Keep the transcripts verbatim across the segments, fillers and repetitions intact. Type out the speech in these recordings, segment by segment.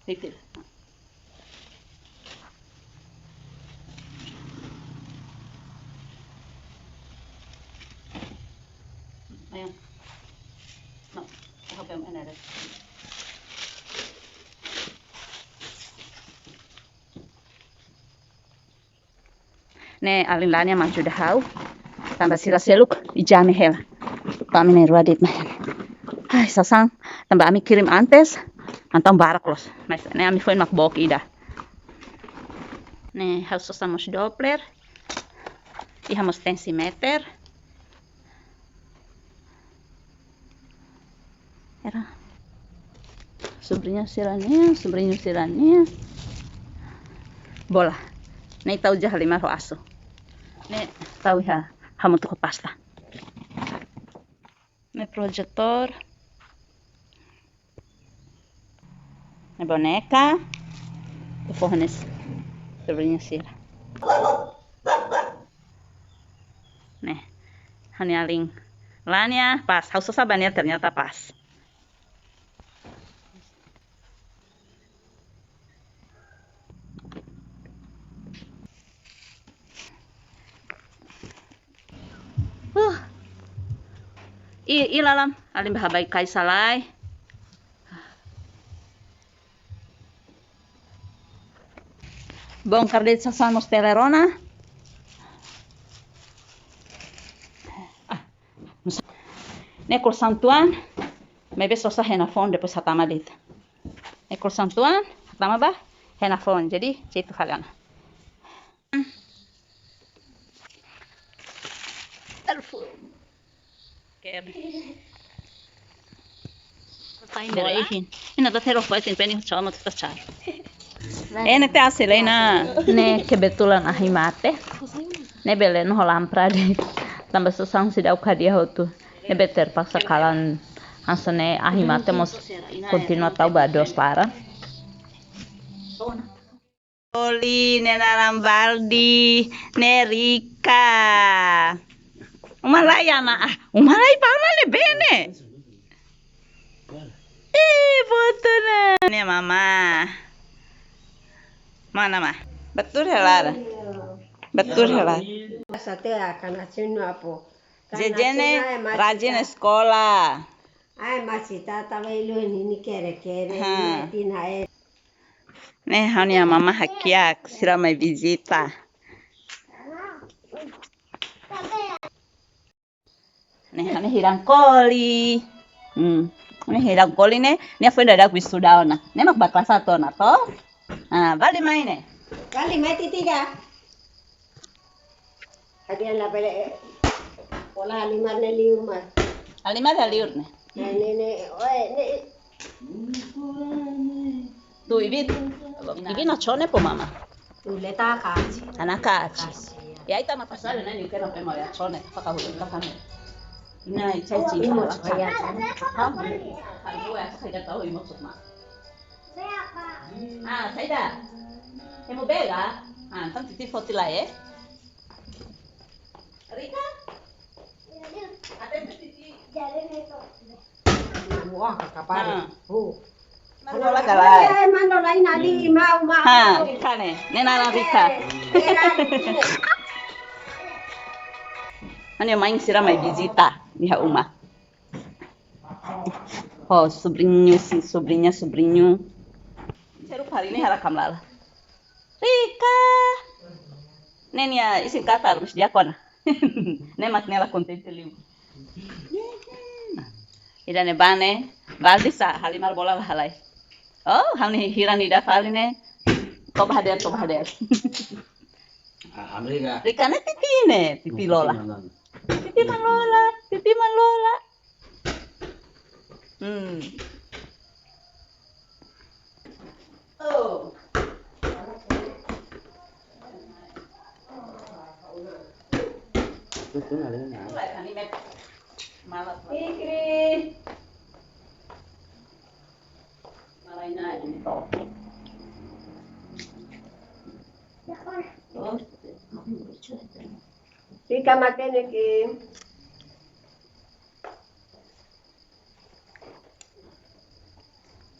Titir. Ayo. No. Oho, pem, ene, ene. Ne'e alin Lania mak ajuda ha'u. Tanba sira seluk ijame hela. To'o ami na'in-rua de'it mai. Ai, sasán. Tanba ami kirim antes, entaun barak loos. Mas ne'e ami foin mak book ida. Ne'e ha'u sosa mós Doppler. Iha mós tensiméter. Era. Sobriña sira-nian, sobriñu sira-nian. Bola. Ne'e tau ja halimar ho asu. Ne'e tau iha hamutuk ho pasta. Ne'e projetór. Ne'e boneka. Atu fó hanesan sobriña sira. Ne'e. Ha'u-nia alin Lania pas. Ha'u sosa ba nia, ternyata pas. Uh. I, i lalan, alin ba habai kaisa lai. Bongkar de'it sasán mós teler ona. Ah, ne'e kolxaun tuan, maibé sosa hena foun, depois hatama de'it. Ne'e kolxaun tuan, hatama ba hena foun, jadi jeitu fali ona. Perfum. Ker. Pain dere ihin. Ina ta tero fai sin peni chama tu ta char. Ene te ase lei na. Ne'e kebetulan ahi mate. Ne'e bele no holam prade. Tanba sasán seidauk hadi'a hotu. Ne'ebé terpaksa kalan hanesan ne'e ahi mate mós kontinua tau ba doos laran. Oli, ne'e naran Valdi, ne'e Rika. Uma lai, Ana, ah, uma lai, Paula ne'ebé ne'e. Ih, foto na. Ne'e mama. Mana ma? Betul hela. Betul hela. Sate akan asin apa? Jejene rajin sekolah. Ai, masih tata welu ini kere-kere, ha. Ini tina e. Ne'e ha'u-nia mama hakiak, sira mai vizita. Ne'e ha'u-nia hirak-koli. Hmm. Ne'e hirak-koli ne'e, ne'e foin daudauk wisuda ona. Ne'e mak ba kelas satu ona, to? Ah, Valdi mai ne'e. Valdi mai tiha. Hadi'a la bele, eh, ola halimar ne'e liur mai. Halimar iha liur ne'e. Ne'e, ne'e, ne'e, oe, ne'e. Tu ibit. Ibit na chone po mama. Tu leta kaji. Ana kaji. Kaji, ya. Ya ita na pasal na ni kena pe mau ya chone. Paka hulu ka kami. Ina ichai chi. Imo chai ya. Ha? Kan dua ya, saya tahu imo cuma. Ah, saida? Hemu bela? Ah, entaun titia foti lai, eh? Rika? Atende titia. Wah, kakak pare. Ah. Oh. Manola galai. Eh, manola ina di mau, mau. Ha, Rika ne'e. Ne'e naran Rika. Eh, eh, eh. Ane main sira mai vizita iha uma. Ho, sobriñu, si, sobriña, sobriñu. Seru hari ini harus kamlala. Rika. Ne'e nia isin katar, mas dia kona. Ne'e mak ne'e la kontente liu. Ida ne'ebá ne'e, Valdi sa, halimar bola ba halai. Oh, ha'u-nia hirak ida fali ne'e. Ko ba hadeer, ko ba hadeer. Ah, Amerika. Rika ne'e titia ne'e, titia Lola. Titia Manola, titia Manola. Hmm. Oh. Fikri. Fica matenek.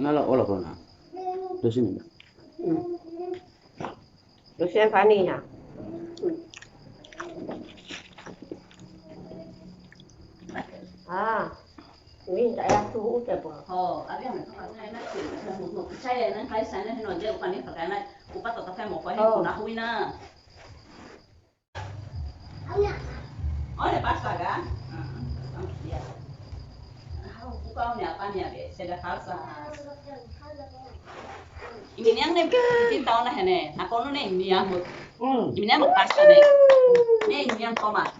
Nala ola kona. Dosen ini. Dosen Fani ya. Ah, ini saya tuh udah, Bu. Oh, ada yang itu, karena enak sih. Saya yang kayak sana, no, dia bukan ini, karena upat tetap kayak mau pakai, Oh. Kuna huina. Olha, pasta ga? Ah, iya. Ah, buka, olha, apa nia, be? Seda kalsa. Imi-nian ne'e, imi tahu ona ne'e. Nakonu ne'e imi-nian mós. Hmm. Imi-nian mós pasta ne'e. Ne'e imi-nian tomat.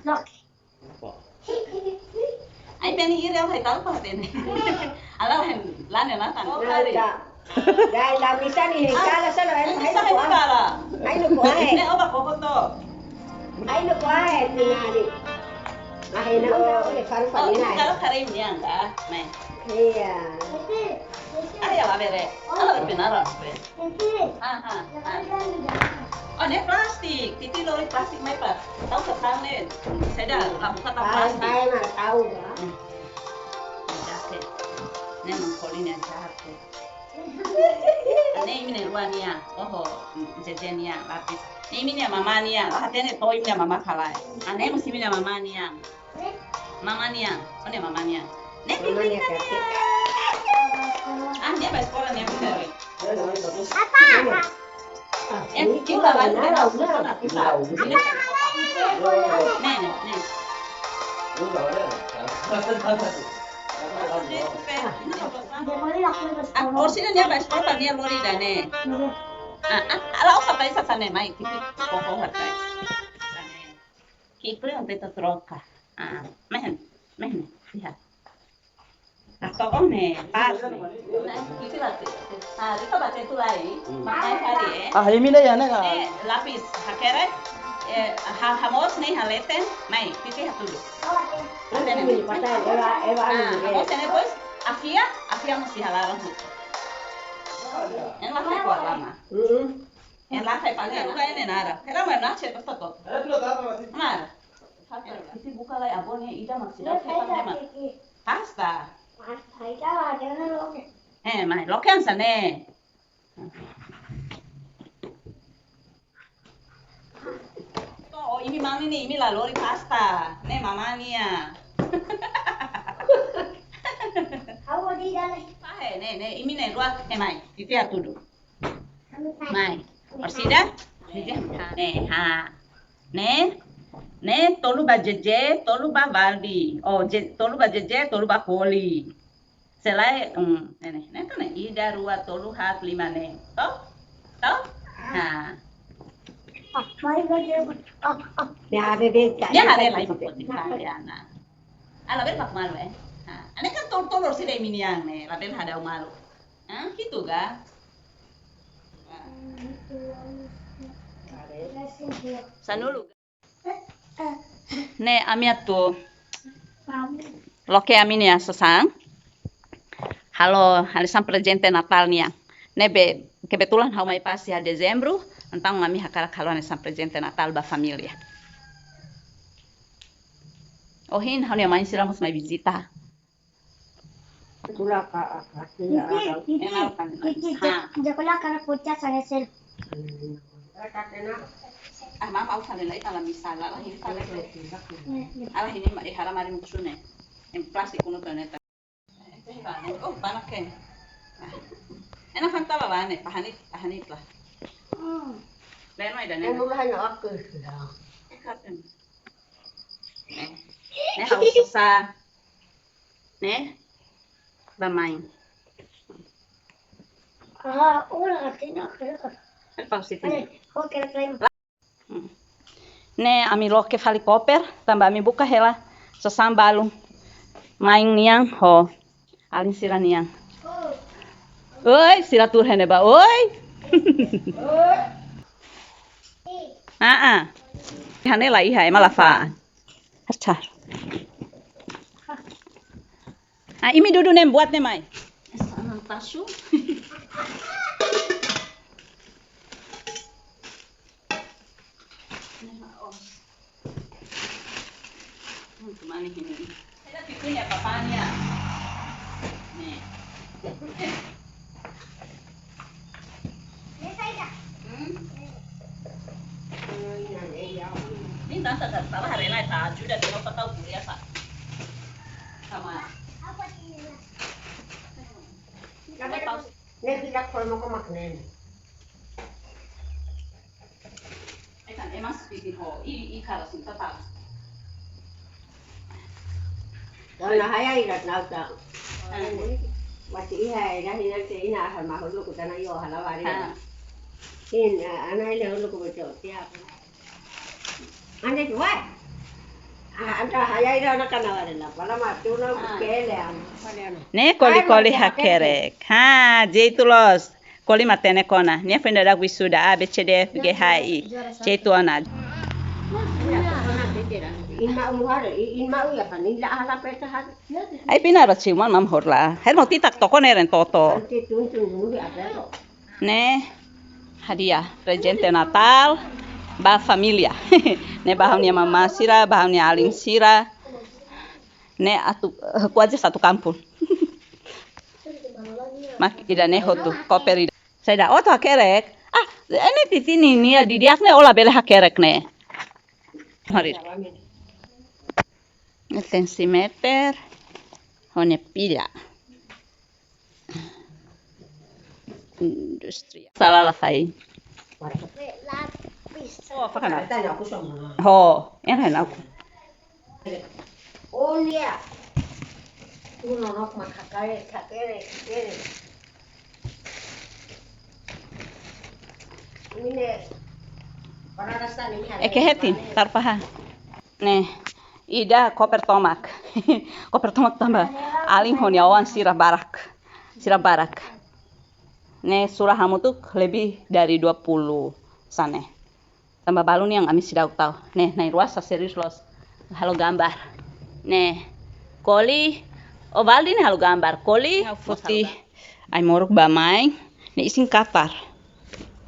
Ai, peni ira, ai, tahu apa tene. Ala, lain, lain, lain, lain. Oh, Nada. Hari. Dai, la misa ni Ah, kala solo, ai, ai, ai, no ai, kuahe. Kala. Ai, no kuahe. Ne, oba koko to. Ai, no kuahe, tinari. Ah, ina, oh, le faru Oh, faru ini ina. Kalau kare ini yang dah, main. Iya. Ai, ya, la bere. Ala, benar, be. Ah, ah, ah. Oh, ne'e plastik. Titi lori plastik mai pa. Tahu ke sana? Seda, la buka ta Pai, plastik. Pai, mana tahu, ya. Hmm. Ne'e jaket. Ne'e mangkoli nia jaket. Ne'e imi-nia rua nian. Oho, jeje nian, lapis. Ne'e imi-nia mama nian. La hatene to'o imi-nia mama ka lae. Ah, ne'e mós imi-nia mama nian. Mama nian. Oh, ne'e mama nian. Ne'e Mama nian, Kiki Kiki. Nian. Ah, nia bá eskola nian, benar. Apa? Eh, ini kita kurang, lagi, benar, kita benar. Kita. Ini. Ne'e, ne'e, ne'e. Ah, oh, sini nia bá eskola, nia lori ida ne'e. Ah, ah, ala osa pai sa sana mai, Kiki. Koko hatai. Kiplung teta troka. Ah, mehen, mehen, lihat. Atau oh ne, pas ne. Nah, itu lah tuh. Nah, itu pakai itu lagi. Hmm. Pakai kali ya. Ah, imi-nian ne'e ka? Eh, lapis, hakerek, eh, ha-, hamoos ne'e haleten, mai, titi hatudu. Ini patai, Eva, Eva, Ah, ini, hamoos eh. Ne'e, pois, afia, afia mesti halaran tu. Yang lah kayak kuah lama. Mm-mm. Ela fai paga, ela é nada. Ela vai nascer, tá, tá, tá. Mara. Isi buka lai abon ya, ida mak sida fai paga mak. Pasta. Pasta, ida ada na loke. Eh, mai, loke hanesan ne'e. Oh, imi mami ne'e, imi la lori pasta. Ne'e mama nian. Kau di dalam. Pahe, ne'e, ne'e, imi ne'e rua, eh, mai, titi hatudu. Mai. Orsida? Ne'e, ha. Ne'e, ne'e, tolu ba jeje, tolu ba Valdi. Oh, je-, tolu ba jeje, tolu ba Koli. Selae, hmm, ne'e, ne'e, ne'e, ne'e, ida, rua, tolu, haat, lima, ne'e. To'o? To'o? Ha. Ah, mai, mai, mai. Ah, ah. Ya, ada deh, Ne'e, ada lagi, ya, nah. Ala ber pak malu, eh. Ha. Ne'e kan tolu-tolu orsida imi-nian ne'e, la ber hadau malu. Ah, gitu ga? Sanulu. Ne'e ami atu loke ami-nia sasán. Halo, hanesan prezente Natál nian. Ne'ebé kebetulan ha'u mai pas iha Dezembru, entaun ami hakarak halo hanesan prezente Natál ba família. Ohin ha'u-nia main sira mós mai vizita. Tula ka, ka, ka, Titi, ka, Titi, Titi, Ha. Titi, jakola kara pocha sana sel. Ah, mama, au fale lai tala misala, la hini fale. Ala hini ma, eh, hara mari muchune. En plástiku no toneta. Oh, pana ke. Ena fanta baba ne, pahani, pahani tla. Leno ida ne. Enu lah ya aku. Ekaten. Ne'e ha'u sasán. Ne'e? Ba main. Ah, ora, atina, kira. Apa sih? Oke, oke. Hmm. Ne'e ami loke fali koper, tanba ami buka hela sasán balu. Main nian, ho. Alin sira nian. Oi, sira tuur iha ne'e ba, oi. Ah, ah. Iha ne'e la iha, ema la fa'an. Acha. Ah, imi dudu ne'e buat ne'e mai. Esa anam tasu. Hmm, kemana ini? Ada pipinya, papanya. Nih. Ida kolmo ko mak nene. Etan, ema speaking ho, i, i kara sin total. Dona haya ira nauta. Ah. Mati iha ira hina ke ina hal mahulu kutana yo halawari. Ah. Sin, ah, ana ile hulu kubeto tiap. Ande jual. Ah, anta haya ira na kana wale na. Pala ma tu na kele ana. Ne'e koli-koli hakerek. Ha, jeitu loos. Koli matenek ona. Nia foin dadauk wisuda A, B, C, D, F, G, H, I. Jeitu ona. Inma u hare, inma u ya kan, ila ala peta hare. Ai pina ra ciuman mam horla. Her mau titak toko neren toto. Ante tun tun nunggu apa to? Ne'e, hadiah, prezente Natal, ba família. Ne'e ba ha'u-nia mamá sira, ba ha'u-nia alin sira. Ne'e atu, eh, kuaze satu kampung. Mak ida ne'e hotu, koper ida. Saida, ó atu hakerek. Ah, ne'e titi ninian, di'ak ne'e ó labele hakerek ne'e. Mari. Tensimeter, ho nia pila. Indústria. Sala la fai. Oh, fakana. Ho, en ren aku. Olia. Uno no makakare, kakere, kakere. Ini ne. Para rasa ini. Eke hetin, tarpaha. Ne'e, ida koper tomak. Koper tomak tanba alin ho nia oan sira barak. Sira barak. Ne'e sura hamutuk lebih dari dua puluh sane. Tanba balun nian ami seidauk tau. Ne'e, na'in-rua sa serius loos. Halo gambar. Ne'e, koli. O Valdi ne'e halo gambar. Koli. Ha'u foti ai-moruk ba main. Ne'e isin katar.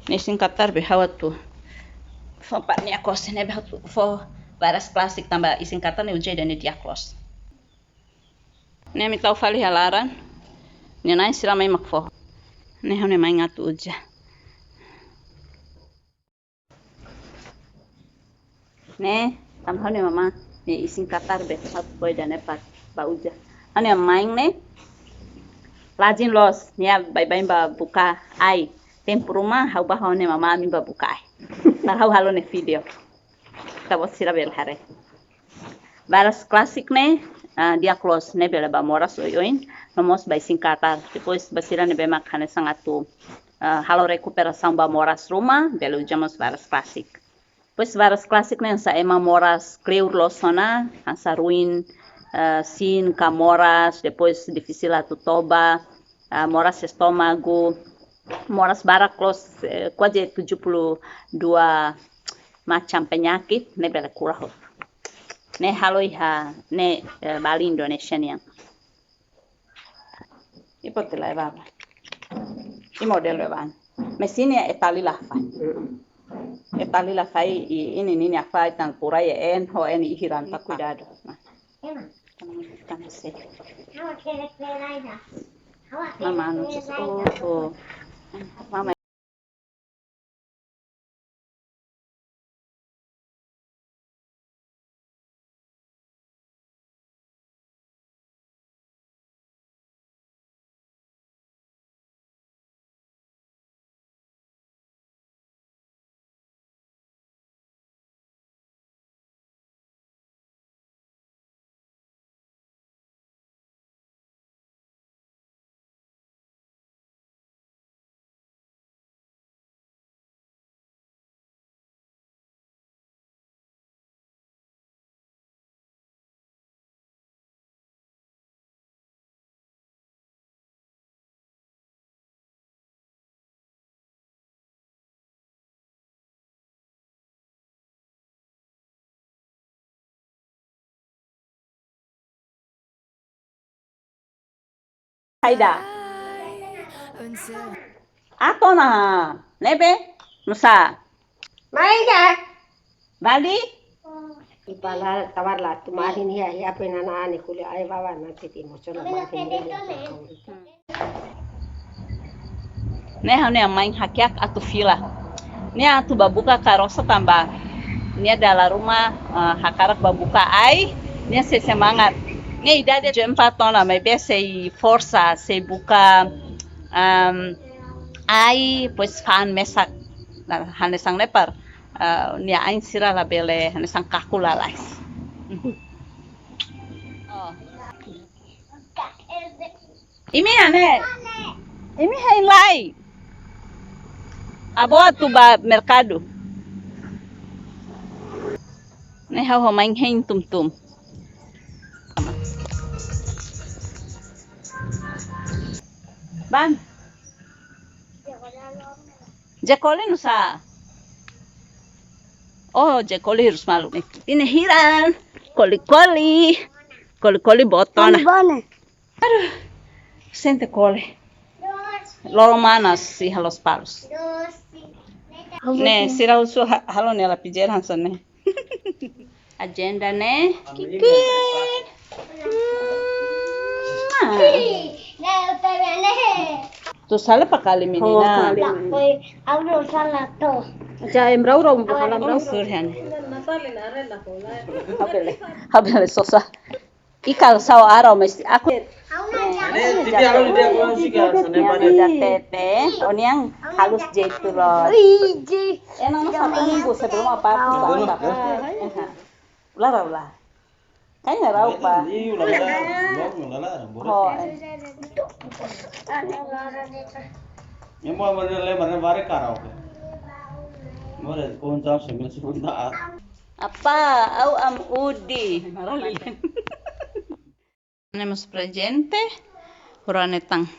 Ne'e isin katar be ha'u atu fó ba nia kose ne'ebé ha'u atu fó varas klasik tanba isin katar ne'e uza ida ne'e di'ak loos. Ne'e ami tau fali iha laran. Nia na'in sira mai mak fó. Ne'e ha'u-nia main atu uza. Ne'e, tanba ha'u-nia mamá, ne'e isin katar be, ha'u atu fó ida ne'e ba, ba uza. Ha'u-nia main ne'e, rajin loos, nia baibain ba buka ai. Tempu ruma, ha'u ba ha'u-nia mamá, ami ba buka ai. Para ha'u halo ne'e vídeo. Ita-boot sira bele haree. Varas klasik ne'e, ah, di'ak loos ne'e bele ba moras oioin, no mós ba isin katar. Depois ba sira ne'ebé mak hanesan atu, ah, halo rekuperasaun ba moras ruma, bele uza mós varas klasik. Depois varas klasik ne'e hanesan ema moras kleur loos ona, hanesan ruin, ah, siin ka moras, depois difisil atu toba, ah, moras estómagu, moras barak loos, eh, kuaze tujuh puluh dua macam penyakit, ne'e bele kura hotu. Ne'e halo iha, ne'e, eh, Bali Indonesia nian. I poti lai baba. I model be ban. Mesin ya etali la fai. Etali la fai i ini nini a fai tan kura ya en ho en i hiran ta kuidadu. Mama, no sé. Oh, oh. Mama. Haida. Atona. Ne'ebé? Nusa. Maida. Bali? Ipala tawar la tu marin hia hia pe nana ani kuli ai wawa na titi mochila marin hia. Ne'e ha'u-nia main hakiak atu fila. Nia atu ba buka karosa tanba nia dala ruma, eh, hakarak ba buka ai, nia sei semangat. Nia idade de empat ona, maibé sei forsa, sei buka, em, Ai, pois fa'an mesak. Nah, hanesan ne'e para, eh, nia ain sira labele hanesan kaku lalais. Oh. Imi hanesan ne'e. Imi hein lai. Avó atu bá merkadu. Ne'e ha'u ho mãe hein tum-tum. Bá. Jekoli nusá? Oh, Jekoli hirus malu. Ida-ne'e hira. Koli-koli. Koli-koli boot ona. Koli-koli. Aduh, sente kole. Loro manas iha Lospalos. Ne'e, sira husu ha-, halo nia lapijer hanesan ne'e. Ajenda ne'e. Kiki. Hmm. Tu sala pakali menina. Abro sala to. Ja em rau rau bukan rau. Surhan. Habele, habele sosa. Ikal sa'o arau mesti aku. Ne'e, jadi aku dia aku sih kan, sana pada. Tete, ó-nian halus jeitu loos. Ena no satu minggu sebelum apa aku sebelum apa. Ular, ular. Kayaknya rau pa. Ih, ular, ular, ular, ular, ular. Oh, eh. Yang mau mana le mana bare karau. More kontam sembilan sebentar. Apa, au am udi. Ne'e mós prezente, hura-ne'e tan,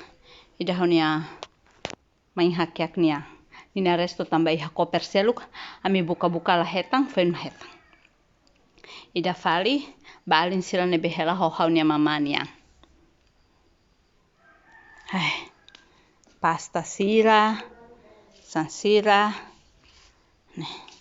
ida ha'u-nia mãe hakiak nian. Ninia restu tanba iha koper seluk, ami buka-buka la hetan, foin mak hetan. Ida fali, ba alin sira ne'ebé hela ho ha'u-nia mamá nian. Hai, pasta sira, sasán sira, ne'e.